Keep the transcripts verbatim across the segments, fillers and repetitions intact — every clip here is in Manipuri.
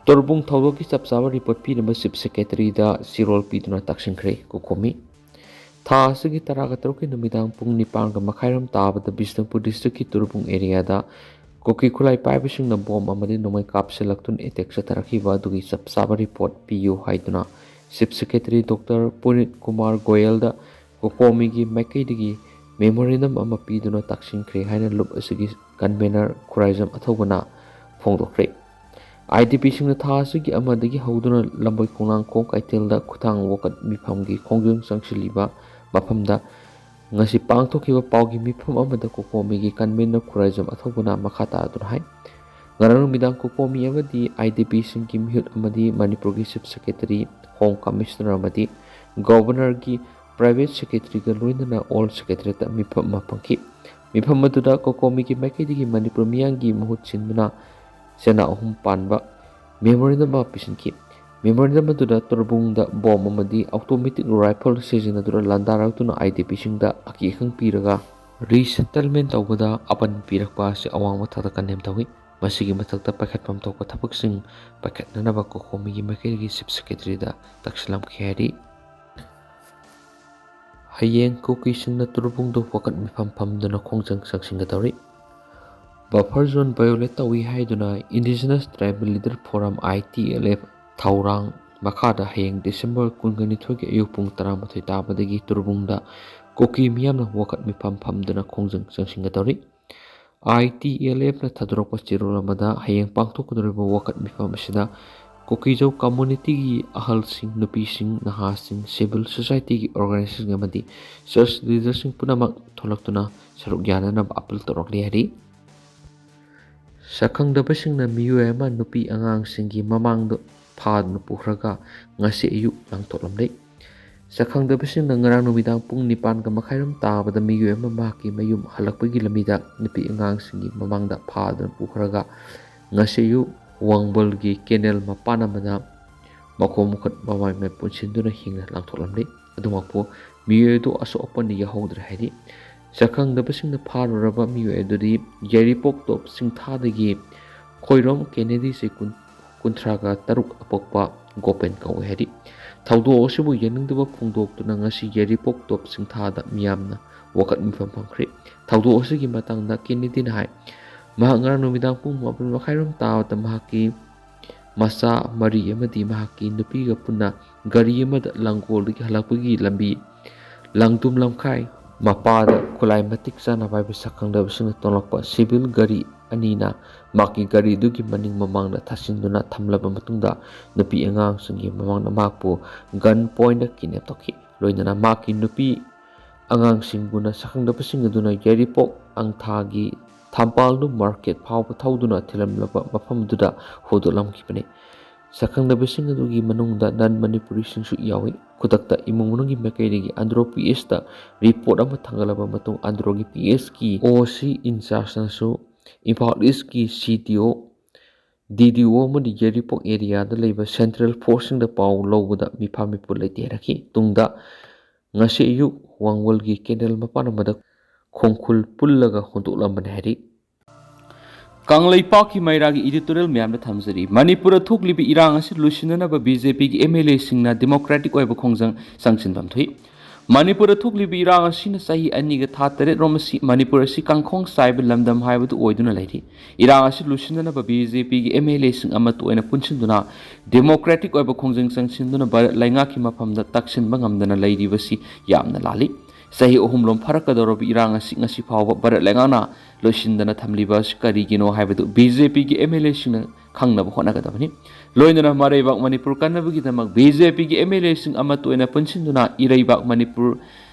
ꯇꯣꯔꯕꯨꯡ ꯊꯧꯗꯣꯛꯀꯤ ꯆꯞ ꯆꯥꯕ ꯔꯤꯄꯣꯔꯠ ꯄꯤꯅꯕ ꯆꯤꯐ ꯁꯦꯀ꯭ꯔꯦꯇꯔꯤꯗ ꯆꯦꯔꯣꯜ ꯄꯤꯗꯨꯅ ꯇꯥꯛꯁꯤꯟꯈ꯭ꯔꯦ ꯀꯣꯀꯣꯃꯤ꯫ ꯊꯥ ꯑꯁꯤꯒꯤ ꯇꯔꯥꯒ ꯇꯔꯨꯛꯀꯤ ꯅꯨꯃꯤꯗꯥꯡ ꯄꯨꯡ ꯅꯤꯄꯥꯟꯒ ꯃꯈꯥꯏꯔꯣꯝ ꯇꯥꯕꯗ ꯕꯤꯁꯅꯨꯄꯨꯔ ꯗꯤꯁꯇ꯭ꯔꯤꯛꯀꯤ ꯇꯣꯔꯕꯨꯡ ꯑꯦꯔꯤꯌꯥꯗ ꯀꯨꯀꯤ ꯈꯨꯠꯂꯥꯏ ꯄꯥꯏꯕꯁꯤꯡꯅ ꯕꯣꯝ ꯑꯃꯗꯤ ꯅꯣꯡꯃꯩ ꯀꯥꯞꯁꯤꯜꯂꯛꯇꯨꯅ ꯑꯦꯇꯦꯛ ꯆꯠꯊꯔꯛꯈꯤꯕ ꯑꯗꯨꯒꯤ ꯆꯞ ꯆꯥꯕ ꯔꯤꯄꯣꯔꯠ ꯄꯤꯌꯨ ꯍꯥꯏꯗꯨꯅ ꯆꯤꯐ ꯁꯦꯀ꯭ꯔꯦꯇꯔꯤ ꯗꯣꯛꯇꯔ ꯄꯨꯅꯤꯠ ꯀꯨꯃꯥꯔ ꯒꯣꯌꯦꯜꯗ ꯀꯣꯀꯣꯃꯤꯒꯤ ꯃꯥꯏꯀꯩꯗꯒꯤ ꯃꯦꯃꯣꯔꯦꯟꯗꯝ ꯑꯃ ꯄꯤꯗꯨꯅ ꯇꯥꯛꯁꯤꯟꯈ꯭ꯔꯦ ꯍꯥꯏꯅ ꯂꯨꯞ ꯑꯁꯤꯒꯤ ꯀꯟꯚꯦꯅꯔ ꯈꯨꯔꯥꯏꯖꯝ ꯑꯊꯧꯕꯅ ꯐꯣꯡꯗꯣꯛꯈ꯭ꯔꯦ꯫ ꯑꯥꯏ ꯗꯤ ꯄꯤꯁꯤꯡꯅ ꯊꯥ ꯑꯁꯤꯒꯤ ꯑꯃꯗꯒꯤ ꯍꯧꯗꯨꯅ ꯂꯝꯕꯣꯏ ꯈꯣꯡꯅꯥꯡꯈꯣꯡ ꯀꯩꯊꯦꯜꯗ ꯈꯨꯊꯥꯡ ꯋꯥꯀꯠ ꯃꯤꯐꯝꯒꯤ ꯈꯣꯡꯖꯪ ꯆꯪꯁꯤꯜꯂꯤꯕ ꯃꯐꯝꯗ ꯉꯁꯤ ꯄꯥꯡꯊꯣꯛꯈꯤꯕ ꯄꯥꯎꯒꯤ ꯃꯤꯐꯝ ꯑꯃꯗ ꯀꯣꯀꯣꯃꯤꯒꯤ ꯀꯟꯚꯦꯅꯔ ꯈꯨꯔꯥꯏꯖꯝ ꯑꯊꯧꯕꯅ ꯃꯈꯥ ꯇꯥꯗꯨꯅ ꯍꯥꯏ, ꯉꯔꯥꯡ ꯅꯨꯃꯤꯗꯥꯡ ꯀꯣꯀꯣꯃꯤ ꯑꯃꯗꯤ ꯑꯥꯏ ꯗꯤ ꯄꯤꯁꯤꯡꯒꯤ ꯃꯤꯍꯨꯠ ꯑꯃꯗꯤ ꯃꯅꯤꯄꯨꯔꯒꯤ ꯆꯤꯐ ꯁꯦꯀ꯭ꯔꯦꯇꯔꯤ, ꯍꯣꯝ ꯀꯃꯤꯁꯅꯔ ꯑꯃꯗꯤ ꯒꯣꯚꯔꯅꯔꯒꯤ ꯄ꯭ꯔꯥꯏꯚꯦꯠ ꯁꯦꯀ꯭ꯔꯦꯇꯔꯤꯒ ꯂꯣꯏꯅꯅ ꯑꯣꯜ ꯁꯦꯀ꯭ꯔꯦꯇꯔꯤꯌꯦꯠꯇ ꯃꯤꯐꯝ ꯑꯃ ꯐꯝꯈꯤ꯫ ꯃꯤꯐꯝ ꯑꯗꯨꯗ ꯀꯣꯀꯣꯃꯤꯒꯤ ꯃꯥꯏꯀꯩꯗꯒꯤ ꯃꯅꯤꯄꯨꯔ ꯃꯤꯌꯥꯝꯒꯤ ꯃꯍꯨꯠ ꯁꯤꯟꯗꯨꯅ ꯆꯦꯅꯥ ꯑꯍꯨꯝ ꯄꯥꯟꯕ ꯃꯦꯃꯣꯔꯦꯟꯗꯝ ꯑꯃ ꯄꯤꯁꯤꯟꯈꯤ꯫ ꯃꯦꯃꯣꯔꯦꯟꯗꯝ ꯑꯗꯨꯗ ꯇꯣꯔꯕꯨꯡꯗ ꯕꯣꯝ ꯑꯃꯗꯤ ꯑꯣꯇꯣꯃꯦꯇꯤꯛ ꯔꯥꯏꯐꯜ ꯁꯤꯖꯤꯟꯅꯗꯨꯅ ꯂꯥꯟꯗꯥꯔꯛꯇꯨꯅ ꯑꯥꯏ ꯗꯤ ꯄꯤꯁꯤꯡꯗ ꯑꯀꯤ ꯑꯈꯪ ꯄꯤꯔꯒ ꯔꯤꯁꯦꯇꯜꯃꯦꯟ ꯇꯧꯕꯗ ꯑꯄꯟ ꯄꯤꯔꯛꯄ ꯑꯁꯤ ꯑꯋꯥꯡꯕ ꯊꯥꯛꯇ ꯀꯟꯗꯦꯝ ꯇꯧꯏ꯫ ꯃꯁꯤꯒꯤ ꯃꯊꯛꯇ ꯄꯥꯏꯈꯠꯐꯝ ꯊꯣꯛꯄ ꯊꯕꯛꯁꯤꯡ ꯄꯥꯏꯈꯠꯅꯅꯕ ꯀꯣꯀꯣꯃꯤꯒꯤ ꯃꯥꯏꯀꯩꯗꯒꯤ ꯆꯤꯐ ꯁꯦꯀ꯭ꯔꯦꯇꯔꯤꯗ ꯇꯛꯁꯤꯜꯂꯝꯈꯤ ꯍꯥꯏꯔꯤ꯫ ꯍꯌꯦꯡ ꯀꯨꯀꯤꯁꯤꯡꯅ ꯇꯣꯔꯕꯨꯡꯗ ꯋꯥꯀꯠ ꯃꯤꯐꯝ ꯐꯝꯗꯨꯅ ꯈꯣꯡꯖꯪ ꯆꯪꯁꯤꯟꯒꯗꯧꯔꯤ꯫ ꯕꯐꯔ ꯖꯣꯟ ꯚꯥꯏꯑꯣꯂꯦꯠ ꯇꯧꯏ ꯍꯥꯏꯗꯨꯅ ꯏꯟꯗꯤꯖꯤꯅꯁ ꯇ꯭ꯔꯥꯏꯕꯦꯜ ꯂꯤꯗꯔ ꯐꯣꯔꯝ, ꯑꯥꯏ ꯇꯤ ꯑꯦꯜ ꯑꯦꯐ, ꯊꯧꯔꯥꯡ ꯃꯈꯥꯗ ꯍꯌꯦꯡ ꯗꯤꯁꯦꯝꯕꯔ ꯀꯨꯟꯒ ꯅꯤꯊꯣꯏꯒꯤ ꯑꯌꯨꯛ ꯄꯨꯡ ꯇꯔꯥꯃꯥꯊꯣꯏ ꯇꯥꯕꯗꯒꯤ ꯇꯣꯔꯕꯨꯡꯗ ꯀꯨꯀꯤ ꯃꯤꯌꯥꯝꯅ ꯋꯥꯀꯠ ꯃꯤꯐꯝ ꯐꯝꯗꯨꯅ ꯈꯣꯡꯖꯪ ꯆꯪꯁꯤꯟꯒꯗꯧꯔꯤ꯫ ꯑꯥꯏ ꯇꯤ ꯑꯦꯜ ꯑꯦꯐꯅ ꯊꯥꯗꯣꯔꯛꯄ ꯆꯦꯔꯣꯜ ꯑꯃꯗ ꯍꯌꯦꯡ ꯄꯥꯡꯊꯣꯛꯀꯗꯧꯔꯤꯕ ꯋꯥꯀꯠ ꯃꯤꯐꯝ ꯑꯁꯤꯗ ꯀꯨꯀꯤꯖꯧ ꯀꯝꯃꯨꯅꯤꯇꯤꯒꯤ ꯑꯍꯜꯁꯤꯡ, ꯅꯨꯄꯤꯁꯤꯡ, ꯅꯍꯥꯁꯤꯡ, ꯁꯤꯚꯤꯜ ꯁꯣꯁꯥꯏꯇꯤꯒꯤ ꯑꯣꯔꯒꯅꯥꯏꯖꯦꯁꯟ ꯑꯃꯗꯤ ꯆꯔꯆ ꯂꯤꯗꯔꯁꯤꯡ ꯄꯨꯝꯅꯃꯛ ꯊꯣꯛꯂꯛꯇꯨꯅ ꯁꯔꯨꯛ ꯌꯥꯅꯅꯕ ꯑꯄꯤꯜ ꯇꯧꯔꯛꯂꯤ ꯍꯥꯏꯔꯤ꯫ ꯁꯛꯈꯪꯗꯕꯁꯤꯡꯅ ꯃꯤꯑꯣꯏ ꯑꯃ ꯅꯨꯄꯤ ꯑꯉꯥꯡꯁꯤꯡꯒꯤ ꯃꯃꯥꯡꯗ ꯐꯥꯗꯨꯅ ꯄꯨꯈ꯭ꯔꯒ ꯉꯁꯤ ꯑꯌꯨꯛ ꯂꯥꯡꯊꯣꯛꯂꯝꯂꯦ꯫ ꯁꯛꯈꯪꯗꯕꯁꯤꯡꯅ ꯉꯔꯥꯡ ꯅꯨꯃꯤꯗꯥꯡ ꯄꯨꯡ ꯅꯤꯄꯥꯟꯒ ꯃꯈꯥꯏꯔꯣꯝ ꯇꯥꯕꯗ ꯃꯤꯑꯣꯏ ꯑꯃ ꯃꯍꯥꯛꯀꯤ ꯃꯌꯨꯝ ꯍꯜꯂꯛꯄꯒꯤ ꯂꯝꯕꯤꯗ ꯅꯨꯄꯤ ꯑꯉꯥꯡꯁꯤꯡꯒꯤ ꯃꯃꯥꯡꯗ ꯐꯥꯗꯨꯅ ꯄꯨꯈ꯭ꯔꯒ ꯉꯁꯤ ꯑꯌꯨꯛ ꯋꯥꯡꯕꯜꯒꯤ ꯀꯦꯅꯦꯜ ꯃꯄꯥꯟ ꯑꯃꯗ ꯃꯈꯣꯡ ꯃꯈꯨꯠ ꯃꯃꯥꯏ ꯃꯃꯤꯠ ꯄꯨꯟꯁꯤꯟꯗꯨꯅ ꯍꯤꯡꯅ ꯂꯥꯡꯊꯣꯛꯂꯝꯂꯤ꯫ ꯑꯗꯨꯃꯛꯄꯨ ꯃꯤꯑꯣꯏ ꯑꯗꯨ ꯑꯁꯣꯛ ꯑꯄꯟ ꯌꯥꯎꯍꯧꯗ꯭ꯔꯦ ꯍꯥꯏꯔꯤ꯫ ꯁꯛꯈꯪꯗꯕꯁꯤꯡꯅ ꯐꯥꯔꯨꯔꯕ ꯃꯤꯑꯣꯏ ꯑꯗꯨꯗꯤ ꯌꯥꯏꯔꯤꯄꯣꯛ ꯇꯣꯞ ꯆꯤꯡꯊꯥꯗꯒꯤ ꯈꯣꯏꯔꯣꯝ ꯀꯦꯅꯦꯗꯤ ꯆꯩꯀꯨꯟ ꯀꯨꯟꯊ꯭ꯔꯥꯒ ꯇꯔꯨꯛ ꯑꯄꯣꯛꯄ ꯒꯣꯄꯦꯟ ꯀꯧꯏ ꯍꯥꯏꯔꯤ꯫ ꯊꯧꯗꯣꯛ ꯑꯁꯤꯕꯨ ꯌꯥꯅꯤꯡꯗꯕ ꯐꯣꯡꯗꯣꯛꯇꯨꯅ ꯉꯁꯤ ꯌꯥꯏꯔꯤꯄꯣꯛ ꯇꯣꯞ ꯆꯤꯡꯊꯥꯗ ꯃꯤꯌꯥꯝꯅ ꯋꯥꯀꯠ ꯃꯤꯐꯝ ꯐꯝꯈ꯭ꯔꯦ꯫ ꯊꯧꯗꯣꯛ ꯑꯁꯤꯒꯤ ꯃꯇꯥꯡꯗ ꯀꯦꯅꯦꯗꯤꯅ ꯍꯥꯏ, ꯃꯍꯥꯛ ꯉꯔꯥꯡ ꯅꯨꯃꯤꯗꯥꯡ ꯄꯨꯡ ꯃꯥꯄꯟ ꯃꯈꯥꯏꯔꯣꯝ ꯇꯥꯕꯗ ꯃꯍꯥꯛꯀꯤ ꯃꯆꯥ ꯃꯔꯤ ꯑꯃꯗꯤ ꯃꯍꯥꯛꯀꯤ ꯅꯨꯄꯤꯒ ꯄꯨꯟꯅ ꯒꯥꯔꯤ ꯑꯃꯗ ꯂꯥꯡꯒꯣꯜꯗꯒꯤ ꯍꯜꯂꯛꯄꯒꯤ ꯂꯝꯕꯤ ꯂꯥꯡꯗꯨꯝ ꯂꯝꯈꯥꯏ ꯃꯄꯥꯗ ꯈꯨꯠꯂꯥꯏ ꯃꯇꯤꯛ ꯆꯥꯅ ꯄꯥꯏꯕ ꯁꯛꯈꯪꯗꯕꯁꯤꯡꯅ ꯇꯣꯡꯂꯛꯄ ꯁꯤꯚꯤꯜ ꯒꯥꯔꯤ ꯑꯅꯤꯅ ꯃꯍꯥꯛꯀꯤ ꯒꯥꯔꯤꯗꯨꯒꯤ ꯃꯅꯤꯡ ꯃꯃꯥꯡꯗ ꯊꯥꯁꯤꯟꯗꯨꯅ ꯊꯝꯂꯕ ꯃꯇꯨꯡꯗ ꯅꯨꯄꯤ ꯑꯉꯥꯡꯁꯤꯡꯒꯤ ꯃꯃꯥꯡꯗ ꯃꯍꯥꯛꯄꯨ ꯒꯟ ꯄꯣꯏꯟꯗ ꯀꯤꯗꯅꯦꯞ ꯇꯧꯈꯤ꯫ ꯂꯣꯏꯅꯅ ꯃꯍꯥꯛꯀꯤ ꯅꯨꯄꯤ ꯑꯉꯥꯡꯁꯤꯡꯕꯨꯅ ꯁꯛꯈꯪꯗꯕꯁꯤꯡ ꯑꯗꯨꯅ ꯌꯥꯏꯔꯤꯄꯣꯛ ꯑꯪꯊꯥꯒꯤ ꯊꯝꯄꯥꯜꯗꯨ ꯃꯥꯔꯀꯦꯠ ꯐꯥꯎꯕ ꯊꯧꯗꯨꯅ ꯊꯤꯜꯂꯝꯂꯕ ꯃꯐꯝꯗꯨꯗ ꯍꯨꯟꯗꯣꯛꯂꯝꯈꯤꯕꯅꯤ꯫ ꯁꯛꯈꯪꯗꯕꯁꯤꯡ ꯑꯗꯨꯒꯤ ꯃꯅꯨꯡꯗ ꯅꯟ ꯃꯅꯤꯄꯨꯔꯤꯁꯤꯡꯁꯨ ꯌꯥꯎꯏ꯫ ꯈꯨꯗꯛꯇ ꯏꯃꯨꯡ ꯃꯅꯨꯡꯒꯤ ꯃꯥꯏꯀꯩꯗꯒꯤ ꯑꯟꯗ꯭ꯔꯣ ꯄꯤ ꯑꯦꯁꯇ ꯔꯤꯄꯣꯔꯠ ꯑꯃ ꯊꯥꯡꯒꯠꯂꯕ ꯃꯇꯨꯡ ꯑꯟꯗ꯭ꯔꯣꯒꯤ ꯄꯤ ꯑꯦꯁꯀꯤ ꯑꯣ ꯁꯤ ꯏꯟꯆꯥꯔꯖꯅꯁꯨ ꯏꯝꯐꯥꯜ ꯏꯁꯀꯤ ꯁꯤ ꯗꯤ ꯑꯣ, ꯗꯤ ꯗꯤ ꯑꯣ ꯑꯃꯗꯤ ꯌꯥꯏꯔꯤꯄꯣꯛ ꯑꯦꯔꯤꯌꯥꯗ ꯂꯩꯕ ꯁꯦꯟꯇ꯭ꯔꯦꯜ ꯐꯣꯔꯁꯁꯤꯡꯗ ꯄꯥꯎ ꯂꯧꯕꯗ ꯃꯤꯐꯥ ꯃꯤꯄꯨ ꯂꯩꯇꯦ ꯍꯥꯏꯔꯛꯈꯤ꯫ ꯇꯨꯡꯗ ꯉꯁꯤ ꯑꯌꯨꯛ ꯋꯥꯡꯋꯜꯒꯤ ꯀꯦꯅꯦꯜ ꯃꯄꯥꯟ ꯑꯃꯗ ꯈꯣꯡꯈꯨꯜ ꯄꯨꯜꯂꯒ ꯍꯨꯟꯗꯣꯛꯂꯝꯕꯅꯤ ꯍꯥꯏꯔꯤ꯫ ꯀꯪꯂꯩꯄꯥꯛꯀꯤ ꯃꯩꯔꯥꯒꯤ editorial ꯃꯌꯥꯝꯗ ꯊꯝꯖꯔꯤ꯫ ꯃꯅꯤꯄꯨꯔꯗ ꯊꯣꯛꯂꯤꯕ ꯏꯔꯥꯡ ꯑꯁꯤ ꯂꯣꯏꯁꯤꯟꯅꯅꯕ ꯕꯤ ꯖꯦ ꯄꯤꯒꯤ ꯑꯦꯝ ꯑꯦꯜ ꯑꯦꯁꯤꯡꯅ democratic ꯑꯣꯏꯕ ꯈꯣꯡꯖꯪ ꯆꯪꯁꯤꯟꯐꯝ ꯊꯣꯛꯏ꯫ ꯃꯅꯤꯄꯨꯔꯗ ꯊꯣꯛꯂꯤꯕ ꯏꯔꯥꯡ ꯑꯁꯤꯅ ꯆꯍꯤ ꯑꯅꯤꯒ ꯊꯥ ꯇꯔꯦꯠ ꯔꯣꯝ ꯑꯁꯤ ꯃꯅꯤꯄꯨꯔ ꯑꯁꯤ ꯀꯥꯡꯈꯣꯡ ꯆꯥꯏꯕ ꯂꯝꯗꯝ ꯍꯥꯏꯕꯗꯨ ꯑꯣꯏꯗꯨꯅ ꯂꯩꯔꯤ꯫ ꯏꯔꯥꯡ ꯑꯁꯤ ꯂꯣꯏꯁꯤꯟꯅꯅꯕ ꯕꯤ ꯖꯦ ꯄꯤꯒꯤ ꯑꯦꯝ ꯑꯦꯜ ꯑꯦꯁꯤꯡ ꯑꯃꯠꯇ ꯑꯣꯏꯅ ꯄꯨꯟꯁꯤꯟꯗꯨꯅ democratic ꯑꯣꯏꯕ ꯈꯣꯡꯖꯪ ꯆꯪꯁꯤꯟꯗꯨꯅ ꯚꯥꯔꯠ ꯂꯩꯉꯥꯛꯀꯤ ꯃꯐꯝꯗ ꯇꯛꯁꯤꯟꯕ ꯉꯝꯗꯅ ꯂꯩꯔꯤꯕꯁꯤ ꯌꯥꯝꯅ ꯂꯥꯜꯂꯤ꯫ ꯆꯍꯤ ꯑꯍꯨꯝ ꯂꯣꯝ ꯐꯥꯔꯛꯀꯗꯧꯔꯕ ꯏꯔꯥꯡ ꯑꯁꯤ ꯉꯁꯤ ꯐꯥꯎꯕ ꯚꯥꯔꯠ ꯂꯩꯉꯥꯛꯅ ꯂꯣꯏꯁꯤꯟꯗꯅ ꯊꯝꯂꯤꯕ ꯑꯁꯤ ꯀꯔꯤꯒꯤꯅꯣ ꯍꯥꯏꯕꯗꯨ ꯕꯤ ꯖꯦ ꯄꯤꯒꯤ ꯑꯦꯝ ꯑꯦꯜ ꯑꯦꯁꯤꯡꯅ ꯈꯪꯅꯕ ꯍꯣꯠꯅꯒꯗꯕꯅꯤ꯫ ꯂꯣꯏꯅꯅ ꯃꯔꯩꯕꯥꯛ ꯃꯅꯤꯄꯨꯔ ꯀꯟꯅꯕꯒꯤꯗꯃꯛ ꯕꯤ ꯖꯦ ꯄꯤꯒꯤ ꯑꯦꯝ ꯑꯦꯜ ꯑꯦꯁꯤꯡ ꯑꯃꯠꯇ ꯑꯣꯏꯅ ꯄꯨꯟꯁꯤꯟꯗꯨꯅ ꯏꯔꯩꯕꯥꯛ ꯃꯅꯤꯄꯨꯔ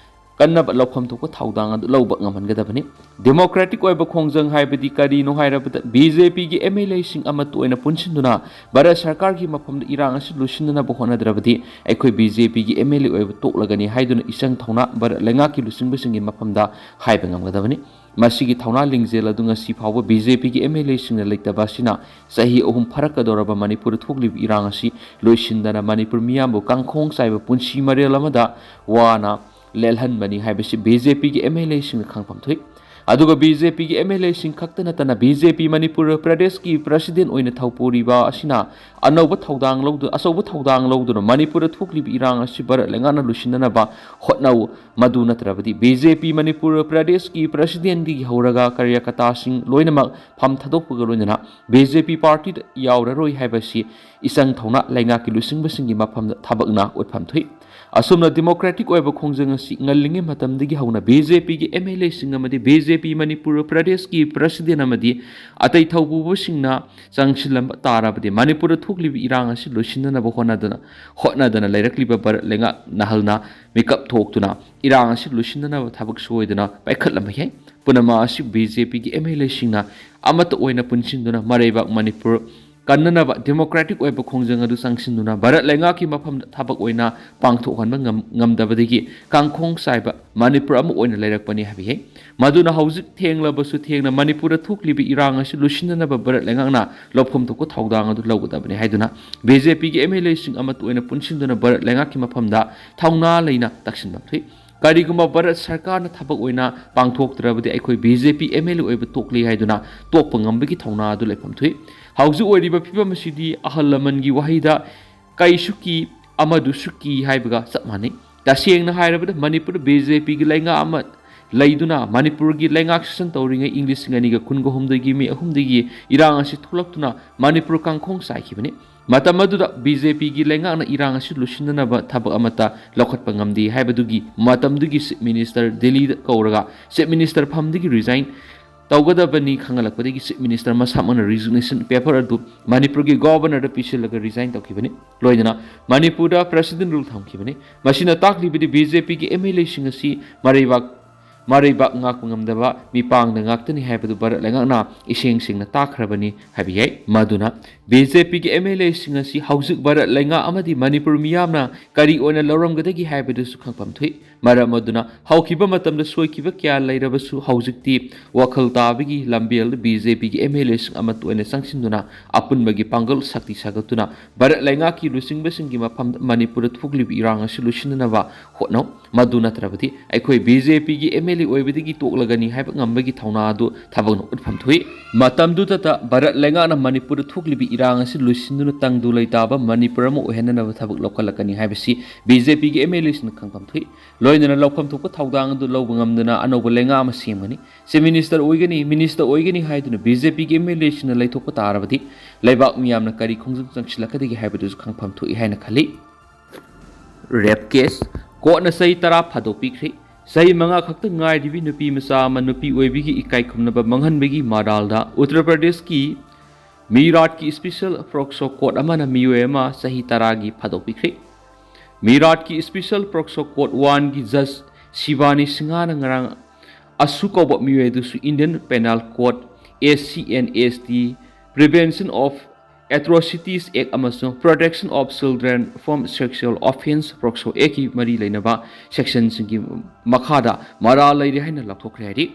ꯀꯟꯅꯕ ꯂꯧꯐꯝ ꯊꯣꯛꯄ ꯊꯧꯗꯥꯡ ꯑꯗꯨ ꯂꯧꯕ ꯉꯝꯍꯟꯒꯗꯕꯅꯤ꯫ Democratic ꯑꯣꯏꯕ ꯈꯣꯡꯖꯪ ꯍꯥꯏꯕꯗꯤ ꯀꯔꯤꯅꯣ ꯍꯥꯏꯔꯕꯗ ꯕꯤ ꯖꯦ ꯄꯤꯒꯤ ꯑꯦꯝ ꯑꯦꯜ ꯑꯦꯁꯤꯡ ꯑꯃꯠꯇ ꯑꯣꯏꯅ ꯄꯨꯟꯁꯤꯟꯗꯨꯅ ꯚꯥꯔꯠ ꯁꯔꯀꯥꯔꯒꯤ ꯃꯐꯝꯗ ꯏꯔꯥꯡ ꯑꯁꯤ ꯂꯣꯏꯁꯤꯟꯅꯅꯕ ꯍꯣꯠꯅꯗ꯭ꯔꯕꯗꯤ ꯑꯩꯈꯣꯏ ꯕꯤ ꯖꯦ ꯄꯤꯒꯤ ꯑꯦꯝ ꯑꯦꯜ ꯑꯦ ꯑꯣꯏꯕ ꯇꯣꯛꯂꯒꯅꯤ ꯍꯥꯏꯗꯨꯅ ꯏꯆꯪ ꯊꯧꯅꯥ ꯚꯥꯔꯠ ꯂꯩꯉꯥꯛꯀꯤ ꯂꯨꯆꯤꯡꯕꯁꯤꯡꯒꯤ ꯃꯐꯝꯗ ꯍꯥꯏꯕ ꯉꯝꯒꯗꯕꯅꯤ꯫ ꯃꯁꯤꯒꯤ ꯊꯧꯅꯥ ꯂꯤꯡꯖꯦꯜ ꯑꯗꯨ ꯉꯁꯤ ꯐꯥꯎꯕ ꯕꯤ ꯖꯦ ꯄꯤꯒꯤ ꯑꯦꯝ ꯑꯦꯜ ꯑꯦꯁꯤꯡꯅ ꯂꯩꯇꯕ ꯑꯁꯤꯅ ꯆꯍꯤ ꯑꯍꯨꯝ ꯐꯥꯔꯛꯀꯗꯧꯔꯕ ꯃꯅꯤꯄꯨꯔꯗ ꯊꯣꯛꯂꯤꯕ ꯏꯔꯥꯡ ꯑꯁꯤ ꯂꯣꯏꯁꯤꯟꯗꯅ ꯃꯅꯤꯄꯨꯔ ꯃꯤꯌꯥꯝꯕꯨ ꯀꯥꯡꯈꯣꯡ ꯆꯥꯏꯕ ꯄꯨꯟꯁꯤ ꯃꯔꯦꯜ ꯑꯃꯗ ꯋꯥꯅ ꯂꯦꯜꯍꯟꯕꯅꯤ ꯍꯥꯏꯕꯁꯤ ꯕꯤ ꯖꯦ ꯄꯤꯒꯤ ꯑꯦꯝ ꯑꯦꯜ ꯑꯦꯁꯤꯡꯅ ꯈꯪꯐꯝ ꯊꯣꯛꯏ꯫ ꯑꯗꯨꯒ ꯕꯤ ꯖꯦ ꯄꯤꯒꯤ ꯑꯦꯝ ꯑꯦꯜ ꯑꯦꯁꯤꯡ ꯈꯛꯇ ꯅꯠꯇꯅ ꯕꯤ ꯖꯦ ꯄꯤ ꯃꯅꯤꯄꯨꯔ ꯄ꯭ꯔꯗꯦꯁꯀꯤ ꯄ꯭ꯔꯁꯤꯗꯦꯟ ꯑꯣꯏꯅ ꯊꯧꯄꯨꯔꯤꯕ ꯑꯁꯤꯅ ꯑꯅꯧꯕ ꯊꯧꯗꯥꯡ ꯂꯧꯗꯨ-, ꯑꯆꯧꯕ ꯊꯧꯗꯥꯡ ꯂꯧꯗꯨꯅ ꯃꯅꯤꯄꯨꯔꯗ ꯊꯣꯛꯂꯤꯕ ꯏꯔꯥꯡ ꯑꯁꯤ ꯚꯥꯔꯠ ꯂꯩꯉꯥꯛꯅ ꯂꯣꯏꯁꯤꯟꯅꯅꯕ ꯍꯣꯠꯅꯧ꯫ ꯃꯗꯨ ꯅꯠꯇ꯭ꯔꯕꯗꯤ ꯕꯤ ꯖꯦ ꯄꯤ ꯃꯅꯤꯄꯨꯔ ꯄ꯭ꯔꯗꯦꯁꯀꯤ ꯄ꯭ꯔꯁꯤꯗꯦꯟꯗꯒꯤ ꯍꯧꯔꯒ ꯀꯥꯔꯌꯀꯔꯇꯥꯁꯤꯡ ꯂꯣꯏꯅꯃꯛ ꯐꯝ ꯊꯥꯗꯣꯛꯄꯒ ꯂꯣꯏꯅꯅ ꯕꯤ ꯖꯦ ꯄꯤ ꯄꯥꯔꯇꯤꯗ ꯌꯥꯎꯔꯔꯣꯏ ꯍꯥꯏꯕꯁꯤ ꯏꯆꯪ ꯊꯧꯅ ꯂꯩꯉꯥꯛꯀꯤ ꯂꯨꯆꯤꯡꯕꯁꯤꯡꯒꯤ ꯃꯐꯝꯗ ꯊꯕꯛꯅ ꯎꯠꯐꯝ ꯊꯣꯛꯏ꯫ ꯑꯁꯨꯝꯅ ꯗꯦꯃꯣꯀ꯭ꯔꯦꯇꯤꯛ ꯑꯣꯏꯕ ꯈꯣꯡꯖꯪ ꯑꯁꯤ ꯉꯜꯂꯤꯉꯩ ꯃꯇꯝꯗꯒꯤ ꯍꯧꯅ ꯕꯤ ꯖꯦ ꯄꯤꯒꯤ ꯑꯦꯝ ꯑꯦꯜ ꯑꯦꯁꯤꯡ ꯑꯃꯗꯤ ꯕꯤ ꯖꯦ ꯄꯤ ꯃꯅꯤꯄꯨꯔ ꯄ꯭ꯔꯗꯦꯁꯀꯤ ꯄ꯭ꯔꯁꯤꯗꯦꯟ ꯑꯃꯗꯤ ꯑꯇꯩ ꯊꯧꯄꯨꯕꯁꯤꯡꯅ ꯆꯪꯁꯤꯜꯂꯝꯕ ꯇꯥꯔꯕꯗꯤ ꯃꯅꯤꯄꯨꯔꯗ ꯊꯣꯛꯂꯤꯕ ꯏꯔꯥꯡ ꯑꯁꯤ ꯂꯣꯏꯁꯤꯟꯅꯅꯕ ꯍꯣꯠꯅꯗꯅ, ꯍꯣꯠꯅꯗꯅ ꯂꯩꯔꯛꯂꯤꯕ ꯚꯥꯔꯠ ꯂꯩꯉꯥꯛ ꯅꯍꯜꯅ ꯃꯤꯀꯞ ꯊꯣꯛꯇꯨꯅ ꯏꯔꯥꯡ ꯑꯁꯤ ꯂꯣꯏꯁꯤꯟꯅꯅꯕ ꯊꯕꯛ ꯁꯣꯏꯗꯅ ꯄꯥꯏꯈꯠꯂꯝꯕ ꯌꯥꯏ꯫ ꯄꯨꯝꯅꯃꯛ ꯑꯁꯤ ꯕꯤ ꯖꯦ ꯄꯤꯒꯤ ꯑꯦꯝ ꯑꯦꯜ ꯑꯦꯁꯤꯡꯅ ꯑꯃꯠꯇ ꯑꯣꯏꯅ ꯄꯨꯟꯁꯤꯟꯗꯨꯅ ꯃꯔꯩꯕꯥꯛ ꯃꯅꯤꯄꯨꯔ ꯀꯟꯅꯅꯕ ꯗꯦꯃꯣꯀ꯭ꯔꯦꯇꯤꯛ ꯑꯣꯏꯕ ꯈꯣꯡꯖꯪ ꯑꯗꯨ ꯆꯪꯁꯤꯟꯗꯨꯅ ꯚꯥꯔꯠ ꯂꯩꯉꯥꯛꯀꯤ ꯃꯐꯝꯗ ꯊꯕꯛ ꯑꯣꯏꯅ ꯄꯥꯡꯊꯣꯛꯍꯟꯕ ꯉꯝ-, ꯉꯝꯗꯕꯗꯒꯤ ꯀꯥꯡꯈꯣꯡ ꯆꯥꯏꯕ ꯃꯅꯤꯄꯨꯔ ꯑꯃ ꯑꯣꯏꯅ ꯂꯩꯔꯛꯄꯅꯤ ꯍꯥꯏꯕ ꯌꯥꯏ꯫ ꯃꯗꯨꯅ ꯍꯧꯖꯤꯛ ꯊꯦꯡꯂꯕꯁꯨ ꯊꯦꯡꯅ ꯃꯅꯤꯄꯨꯔꯗ ꯊꯣꯛꯂꯤꯕ ꯏꯔꯥꯡ ꯑꯁꯤ ꯂꯣꯏꯁꯤꯟꯅꯅꯕ ꯚꯥꯔꯠ ꯂꯩꯉꯥꯛꯅ ꯂꯧꯐꯝ ꯊꯣꯛꯄ ꯊꯧꯗꯥꯡ ꯑꯗꯨ ꯂꯧꯒꯗꯕꯅꯤ ꯍꯥꯏꯗꯨꯅ ꯕꯤ ꯖꯦ ꯄꯤꯒꯤ ꯑꯦꯝ ꯑꯦꯜ ꯑꯦꯁꯤꯡ ꯑꯃꯠꯇ ꯑꯣꯏꯅ ꯄꯨꯟꯁꯤꯟꯗꯨꯅ ꯚꯥꯔꯠ ꯂꯩꯉꯥꯛꯀꯤ ꯃꯐꯝꯗ ꯊꯧꯅꯥ ꯂꯩꯅ ꯇꯛꯁꯤꯟꯐꯝ ꯊꯣꯛꯏ꯫ ꯀꯔꯤꯒꯨꯝꯕ ꯚꯥꯔꯠ ꯁꯔꯀꯥꯔꯅ ꯊꯕꯛ ꯑꯣꯏꯅ ꯄꯥꯡꯊꯣꯛꯇ꯭ꯔꯕꯗꯤ ꯑꯩꯈꯣꯏ B J P M L A ꯑꯣꯏꯕ ꯇꯣꯛꯂꯤ ꯍꯥꯏꯗꯨꯅ ꯇꯣꯛꯄ ꯉꯝꯕꯒꯤ ꯊꯧꯅꯥ ꯑꯗꯨ ꯂꯩꯐꯝ ꯊꯣꯛꯏ꯫ ꯍꯧꯖꯤꯛ ꯑꯣꯏꯔꯤꯕ ꯐꯤꯕꯝ ꯑꯁꯤꯗꯤ ꯑꯍꯜ ꯂꯃꯟꯒꯤ ꯋꯥꯍꯩꯗ "ꯀꯩꯁꯨ ꯀꯤ, ꯑꯃꯗꯨꯁꯨ ꯀꯤ" ꯍꯥꯏꯕꯒ ꯆꯞ ꯃꯥꯟꯅꯩ꯫ ꯇꯁꯦꯡꯅ ꯍꯥꯏꯔꯕꯗ ꯃꯅꯤꯄꯨꯔꯗ ꯕꯤ ꯖꯦ ꯄꯤꯒꯤ ꯂꯩꯉꯥꯛ ꯑꯃ ꯂꯩꯗꯨꯅ ꯃꯅꯤꯄꯨꯔꯒꯤ ꯂꯩꯉꯥꯛ ꯁꯥꯁꯟ ꯇꯧꯔꯤꯉꯩ ꯏꯪ ꯂꯤꯁꯤꯡ ꯑꯅꯤꯒ ꯀꯨꯟꯒ ꯍꯨꯝꯗꯣꯏꯒꯤ ꯃꯦ ꯑꯍꯨꯝꯗꯒꯤ ꯏꯔꯥꯡ ꯑꯁꯤ ꯊꯣꯛꯂꯛꯇꯨꯅ ꯃꯅꯤꯄꯨꯔ ꯀꯥꯡꯈꯣꯡ ꯆꯥꯏꯈꯤꯕꯅꯤ꯫ ꯃꯇꯝ ꯑꯗꯨꯗ ꯕꯤ ꯖꯦ ꯄꯤꯒꯤ ꯂꯩꯉꯥꯛꯅ ꯏꯔꯥꯡ ꯑꯁꯤ ꯂꯣꯏꯁꯤꯟꯅꯅꯕ ꯊꯕꯛ ꯑꯃꯠꯇ ꯂꯧꯈꯠꯄ ꯉꯝꯗꯦ ꯍꯥꯏꯕꯗꯨꯒꯤ ꯃꯇꯝꯗꯨꯒꯤ ꯆꯤꯐ ꯃꯤꯅꯤꯁꯇꯔ ꯗꯤꯜꯂꯤꯗ ꯀꯧꯔꯒ ꯆꯤꯐ ꯃꯤꯅꯤꯁꯇꯔ ꯐꯝꯗꯒꯤ ꯔꯤꯖꯥꯏꯟ ꯇꯧꯒꯗꯕꯅꯤ ꯈꯪꯍꯜꯂꯛꯄꯗꯒꯤ ꯆꯤꯐ ꯃꯤꯅꯤꯁꯇꯔ ꯃꯁꯥꯃꯛꯅ ꯔꯤꯖꯤꯒꯅꯦꯁꯟ ꯄꯦꯄꯔ ꯑꯗꯨ ꯃꯅꯤꯄꯨꯔꯒꯤ ꯒꯣꯚꯔꯅꯔꯗ ꯄꯤꯁꯤꯜꯂꯒ ꯔꯤꯖꯥꯏꯟ ꯇꯧꯈꯤꯕꯅꯤ꯫ ꯂꯣꯏꯅꯅ ꯃꯅꯤꯄꯨꯔꯗ ꯄ꯭ꯔꯦꯁꯤꯗꯦꯟ ꯔꯨꯜ ꯊꯝꯈꯤꯕꯅꯤ꯫ ꯃꯁꯤꯅ ꯇꯥꯛꯂꯤꯕꯗꯤ ꯕꯤ ꯖꯦ ꯄꯤꯒꯤ ꯑꯦꯝ ꯑꯦꯜ ꯑꯦꯁꯤꯡ ꯑꯁꯤ ꯃꯔꯩꯕꯥꯛ ꯃꯔꯩꯕꯥꯛ ꯉꯥꯛꯄ ꯉꯝꯗꯕ ꯃꯤꯄꯥꯡꯗ ꯉꯥꯛꯇꯅꯤ ꯍꯥꯏꯕꯗꯨ ꯚꯥꯔꯠ ꯂꯩꯉꯥꯛꯅ ꯏꯁꯦꯡ ꯁꯦꯡꯅ ꯇꯥꯛꯈ꯭ꯔꯕꯅꯤ ꯍꯥꯏꯕ ꯌꯥꯏ꯫ ꯃꯗꯨꯅ ꯕꯤ ꯖꯦ ꯄꯤꯒꯤ ꯑꯦꯝ ꯑꯦꯜ ꯑꯦꯁꯤꯡ ꯑꯁꯤ ꯍꯧꯖꯤꯛ ꯚꯥꯔꯠ ꯂꯩꯉꯥꯛ ꯑꯃꯗꯤ ꯃꯅꯤꯄꯨꯔ ꯃꯤꯌꯥꯝꯅ ꯀꯔꯤ ꯑꯣꯏꯅ ꯂꯧꯔꯝꯒꯗꯒꯦ ꯍꯥꯏꯕꯗꯨꯁꯨ ꯈꯪꯐꯝ ꯊꯣꯛꯏ꯫ ꯃꯔꯝ ꯑꯗꯨꯅ ꯍꯧꯈꯤꯕ ꯃꯇꯝꯗ ꯁꯣꯏꯈꯤꯕ ꯀꯌꯥ ꯂꯩꯔꯕꯁꯨ ꯍꯧꯖꯤꯛꯇꯤ ꯋꯥꯈꯜ ꯇꯥꯕꯒꯤ ꯂꯝꯕꯦꯜꯗ ꯕꯤ ꯖꯦ ꯄꯤꯒꯤ ꯑꯦꯝ ꯑꯦꯜ ꯑꯦꯁꯤꯡ ꯑꯃꯠꯇ ꯑꯣꯏꯅ ꯆꯪꯁꯤꯟꯗꯨꯅ ꯑꯄꯨꯟꯕꯒꯤ ꯄꯥꯡꯒꯜ ꯁꯛꯇꯤ ꯁꯥꯒꯠꯇꯨꯅ ꯚꯥꯔꯠ ꯂꯩꯉꯥꯛꯀꯤ ꯂꯨꯆꯤꯡꯕꯁꯤꯡꯒꯤ ꯃꯐꯝꯗ ꯃꯅꯤꯄꯨꯔꯗ ꯊꯣꯛꯂꯤꯕ ꯏꯔꯥꯡ ꯑꯁꯤ ꯂꯣꯏꯁꯤꯟꯅꯅꯕ ꯍꯣꯠꯅꯧ꯫ ꯃꯗꯨ ꯅꯠꯇ꯭ꯔꯕꯗꯤ ꯑꯩꯈꯣꯏ ꯕꯤ ꯖꯦ ꯄꯤꯒꯤ ꯑꯦꯝ ꯑꯦꯜ ꯑꯦ ꯑꯣꯏꯕꯗꯒꯤ ꯇꯣꯛꯂꯒꯅꯤ ꯍꯥꯏꯕ ꯉꯝꯕꯒꯤ ꯊꯧꯅꯥ ꯑꯗꯨ ꯊꯕꯛꯅ ꯎꯠꯐꯝ ꯊꯣꯛꯏ꯫ ꯃꯇꯝꯗꯨꯗꯇ ꯚꯥꯔꯠ ꯂꯩꯉꯥꯛꯅ ꯃꯅꯤꯄꯨꯔꯗ ꯊꯣꯛꯂꯤꯕ ꯏꯔꯥꯡ ꯑꯁꯤ ꯂꯣꯏꯁꯤꯟꯗꯨꯅ ꯇꯪꯗꯨ ꯂꯩꯇꯥꯕ ꯃꯅꯤꯄꯨꯔ ꯑꯃ ꯑꯣꯏꯍꯟꯅꯅꯕ ꯊꯕꯛ ꯂꯧꯈꯠꯂꯛꯀꯅꯤ ꯍꯥꯏꯕꯁꯤ ꯕꯤ ꯖꯦ ꯄꯤꯒꯤ ꯑꯦꯝ ꯑꯦꯜ ꯑꯦꯁꯤꯡꯅ ꯈꯪꯐꯝ ꯊꯣꯛꯏ꯫ ꯂꯣꯏꯅꯅ ꯂꯧꯐꯝ ꯊꯣꯛꯄ ꯊꯧꯗꯥꯡ ꯑꯗꯨ ꯂꯧꯕ ꯉꯝꯗꯨꯅ ꯑꯅꯧꯕ ꯂꯩꯉꯥꯛ ꯑꯃ ꯁꯦꯝꯒꯅꯤ꯫ ꯆꯤꯐ ꯃꯤꯅꯤꯁꯇꯔ ꯑꯣꯏꯒꯅꯤ, ꯃꯤꯅꯤꯁꯇꯔ ꯑꯣꯏꯒꯅꯤ ꯍꯥꯏꯗꯨꯅ ꯕꯤ ꯖꯦ ꯄꯤꯒꯤ ꯑꯦꯝ ꯑꯦꯜ ꯑꯦꯁꯤꯡꯅ ꯂꯩꯊꯣꯛꯄ ꯇꯥꯔꯕꯗꯤ ꯂꯩꯕꯥꯛ ꯃꯤꯌꯥꯝꯅ ꯀꯔꯤ ꯈꯣꯡꯖꯪ ꯆꯪꯁꯤꯜꯂꯛꯀꯗꯒꯦ ꯍꯥꯏꯕꯗꯨꯁꯨ ꯈꯪꯐꯝ ꯊꯣꯛꯏ ꯍꯥꯏꯅ ꯈꯜꯂꯤ꯫ ꯔꯦꯞ ꯀꯦꯁ, ꯀꯣꯔꯠꯅ ꯆꯍꯤ ꯇꯔꯥ ꯐꯥꯗꯣꯛꯄꯤꯈ꯭ꯔꯦ꯫ ꯆꯍꯤ ꯃꯉꯥ ꯈꯛꯇ ꯉꯥꯏꯔꯤꯕꯤ ꯅꯨꯄꯤ ꯃꯆꯥ ꯑꯃ ꯅꯨꯄꯤ ꯑꯣꯏꯕꯤꯒꯤ ꯏꯀꯥꯏ ꯈꯨꯝꯅꯕ ꯃꯥꯡꯍꯟꯕꯒꯤ ꯃꯔꯥꯜꯗ ꯎꯠꯇꯔ ꯄ꯭ꯔꯗꯦꯁꯀꯤ ꯃꯤꯔꯥꯠꯀꯤ ꯁ꯭ꯄꯦꯁꯦꯜ ꯄꯣꯛꯁꯣ ꯀꯣꯔꯠ ꯑꯃꯅ ꯃꯤꯑꯣꯏ ꯑꯃ ꯆꯍꯤ ꯇꯔꯥꯒꯤ ꯐꯥꯗꯣꯛꯄꯤꯈ꯭ꯔꯦ꯫ ꯃꯤꯔꯥꯠꯀꯤ ꯁ꯭ꯄꯦꯁꯦꯜ ꯄꯣꯛꯁꯣ ꯀꯣꯔꯠ ꯋꯥꯟꯒꯤ ꯖꯖ ꯁꯤꯕꯥꯅꯤ ꯁꯤꯡꯍꯥꯅ ꯉꯔꯥꯡ ꯑꯁꯨ ꯀꯧꯕ ꯃꯤꯑꯣꯏ ꯑꯗꯨꯁꯨ Indian Penal Code, A C N S T, Prevention of Atrocities Act ꯑꯃꯁꯨꯡ Protection of Children from Sexual Offence ꯄꯣꯛꯁꯣ ꯑꯦꯛꯀꯤ ꯃꯔꯤ ꯂꯩꯅꯕ ꯁꯦꯛꯁꯟꯁꯤꯡꯒꯤ ꯃꯈꯥꯗ ꯃꯔꯥꯜ ꯂꯩꯔꯦ ꯍꯥꯏꯅ ꯂꯥꯎꯊꯣꯛꯈ꯭ꯔꯦ ꯍꯥꯏꯔꯤ꯫